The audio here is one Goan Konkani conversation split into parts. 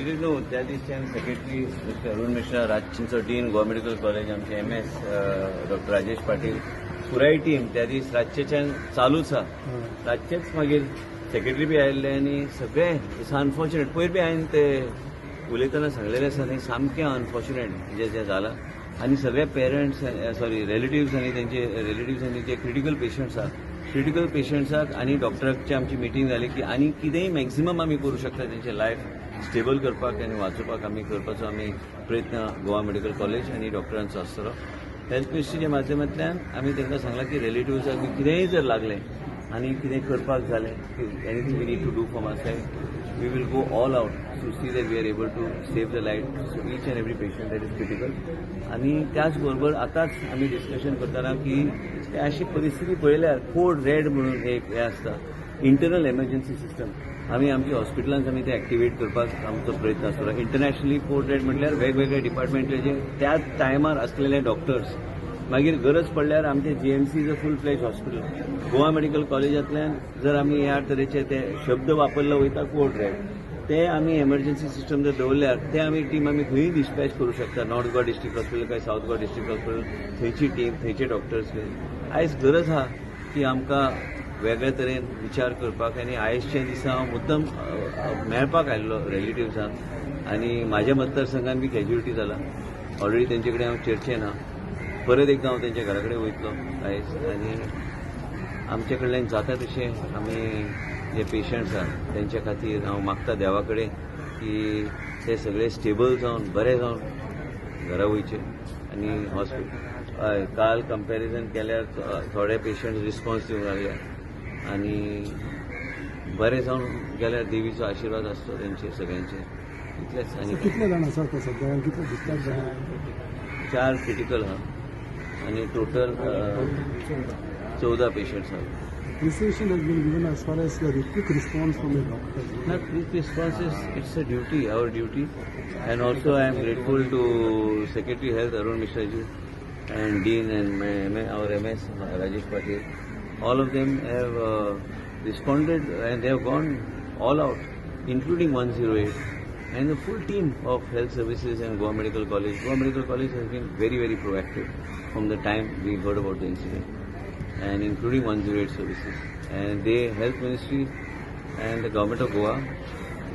इमिजिएटली न्हू, त्या दीसच्यान सेक्रेटरी मिस्टर अरुण मिश्रा, रातचो डीन गोवा मेडिकल कॉलेज, आमचे एमएस डॉक्टर राजेश पाटील, पुराय टीम त्या दीस रातचेच्यान चालूच आहा. रातचेच मागीर सेक्रेटरी बी आयिल्ले आनी सगळे. It's unfortunate. पयर बी हांवें ते उलयतना सांगलेलें आसा न्ही, सामकें अनफॉर्च्युनेट जें जें जालां आनी सगळे पेरंट्स, सॉरी, रिलेटिव्स आनी तेंचे रिलेटिव्स आनी जे क्रिटिकल पेशंट्स आहा, क्रिटिकल पेशंट्साक आनी डॉक्टराची आमची मिटींग जाली की आनी कितेंय मॅक्झिमम आमी करूं शकता तेंचे लायफ स्टेबल करपाक आनी वाचोवपाक, आमी करपाचो आमी प्रयत्न गोवा मेडिकल कॉलेज आनी डॉक्टरांचो आसतलो. हेल्थ मिनिस्ट्रीच्या माध्यमांतल्यान आमी तांकां सांगलां की रिलेटिव्साक बी कितेंय जर लागलें आनी कितें करपाक जालें, anything we need to do from our side, we will go all out to see that we are able to save the life each and every patient that is critical. आनी त्याच बरोबर आतांच आमी डिस्कशन करतना की ते अशी परिस्थिती पळयल्यार कोड रेड म्हणून एक हें आसता, इंटरनल एमर्जन्सी सिस्टम, आमी आमच्या हॉस्पिटलांत आमी ते एक्टिवेट करपाक आमचो प्रयत्न आसतलो. इंटरनॅशनली कोड रेड म्हटल्यार वेगवेगळे डिपार्टमेंटाचे त्याच टायमार असलेले डॉक्टर्स, मागीर गरज पडल्यार आमचे GMC is a full fledge hospital. Goa medical कॉलेजांतल्यान जर आमी ह्या तरेचे ते शब्द वापरले वयता कोड रेड, ते आमी एमर्जन्सी सिस्टम जर दवरल्यार ते आमी टीम आमी खंयूय डिस्पॅच करूं शकता. नॉर्थ गोवा डिस्ट्रिक्ट हॉस्पिटल काय सावथ गोवा डिस्ट्रिक्ट हॉस्पिटल, थंयची टीम, थंयचे डॉक्टर्स. आयज गरज आहा की आमकां वेगळे तरेन विचार करपाक आनी आयजच्या दिसा हांव मुद्दम मेळपाक आयिल्लो रिलेटिव्सांक आनी म्हाज्या मतदारसंघान बी कॅज्युलिटी जाला ऑलरेडी. तेंचे कडेन हांव चर्चेन आहा. परत एकदां हांव तेंच्या घरा कडेन वयतलो आयज आनी आमचे कडल्यान जाता तशें आमी जे पेशंट्स आहा तेंच्या खातीर हांव मागता देवा कडेन की ते सगळे स्टेबल जावन बरे जावन घरा वयचे. आनी हॉस्पिटल, हय, काल कंपॅरिझन केल्यार थोडे पेशंट्स रिस्पॉन्स दिवंक लागले आनी बरे जावन गेल्यार देवीचो आशिर्वाद आसतो तेंचेर सगळ्यांचेर. इतलेंच आनी कितले जाण आसा आता सध्या आनी कितले डिस्चार्ज जाले? चार क्रिटिकल आहा आनी टोटल 14 पेशंट्स आहा. Appreciation has been given as far as the quick response from the doctors. Not quick response is, it's a duty, our duty, and also I am grateful to Secretary Health Arun Mishra ji and Dean and our MS Rajesh Patil. All of them have responded and they have gone all out, including 108 and the full team of health services and Goa Medical College. Goa Medical College has been very, very proactive from the time we heard about the incident, and including 108 services. And the health ministry and the government of Goa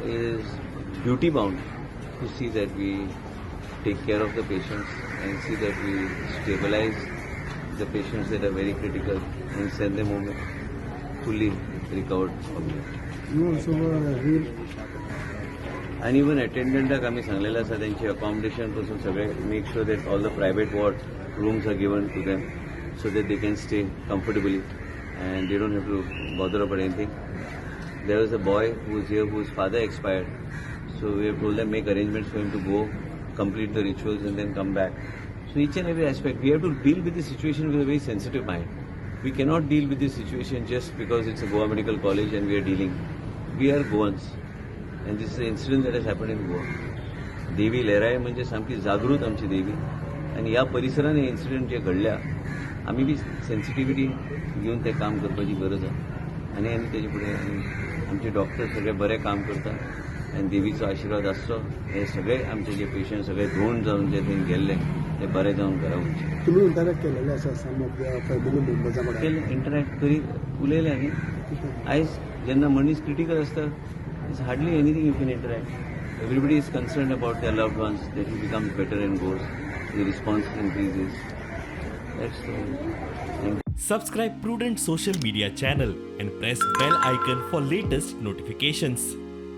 is duty bound to see that we take care of the patients and see that we stabilize the patients that are very critical and send them home fully recovered from here. You also were real आनी इवन अटेंडंटाक आमी सांगलेलें आसा, तेंचे अकॉमडेशन पासून सगळे make sure that all the private ward rooms are given to them so that they can stay comfortably and they don't have to bother about anything. There was a boy who is here whose father expired. So we have told them, make arrangements for him to go, complete the rituals and then come back. So each and every aspect, we have to deal with the situation with a very sensitive mind. We cannot deal with this situation just because it's a Goa Medical College and we are dealing. We are Goans. And this is an incident that has happened in Goa. देवी लयराई म्हणजे सामकी जागृत आमची देवी आनी ह्या परिसरान हे इन्सिडंट जे घडल्या, आमी बी सेन्सिटिविटी घेवन तें काम करपाची गरज आहा. आनी आनी तेजे फुडें आनी आमचे डॉक्टर सगळे बरें काम करता आनी देवीचो आशिर्वाद आसचो, हे सगळे आमचे जे पेशंट सगळे धोंड जावन जे थंय गेल्ले ते बरे जावन घरा वचचे. तुमी इंटरॅक्ट केलेले आसा सम ऑफ the family मेंबर्सा कडेन? केले, इंटरॅक्ट करीत उलयले. आनी आयज जेन्ना मनीस क्रिटिकल आसता, it's hardly anything you can interact. Everybody is concerned about their loved ones, that he becomes better and goes, the response increases. That's thank Subscribe Prudent Social Media channel and press bell icon for latest notifications.